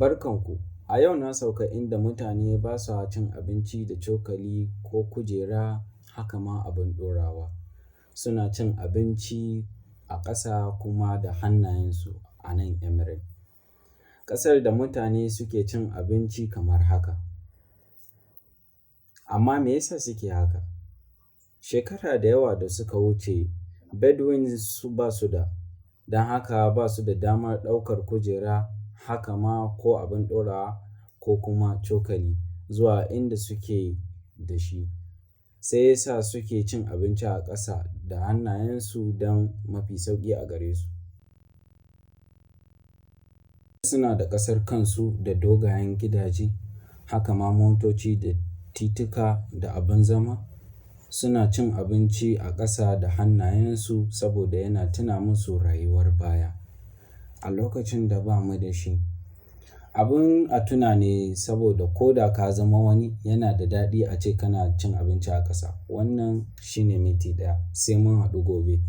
Barkanku, a yau na sauka inda mutane ba sa cin abinci da cokali ko kujera, haka ma abin ɗorawa. Suna cin abinci a ƙasa kuma da hannayensu a nan Emirate. Ƙasar da mutane suke cin abinci kamar haka. Amma me ya sa suke haka? Shekara da yawa da suka wuce Bedouins ba su da, don haka ba su da damar ɗaukar kujera, haka ma ko abin ɗorawa ko kuma cokali zuwa inda suke da shi. Sai ya sa suke cin abinci a ƙasa da hannayensu don mafi sauƙi a gare su. Suna da ƙasar kansu da dogayen gidaje, haka ma motoci da tituka da abin zama. Suna cin abinci a ƙasa da hannayensu saboda yana tuna musu rayuwar baya, a lokacin da ba mu da shi. Abin a tuna ne saboda ko da ka zama wani, yana da daɗi a ce kana cin abinci a ƙasa. Wannan shi ne minti ɗaya, sai mun haɗu gobe.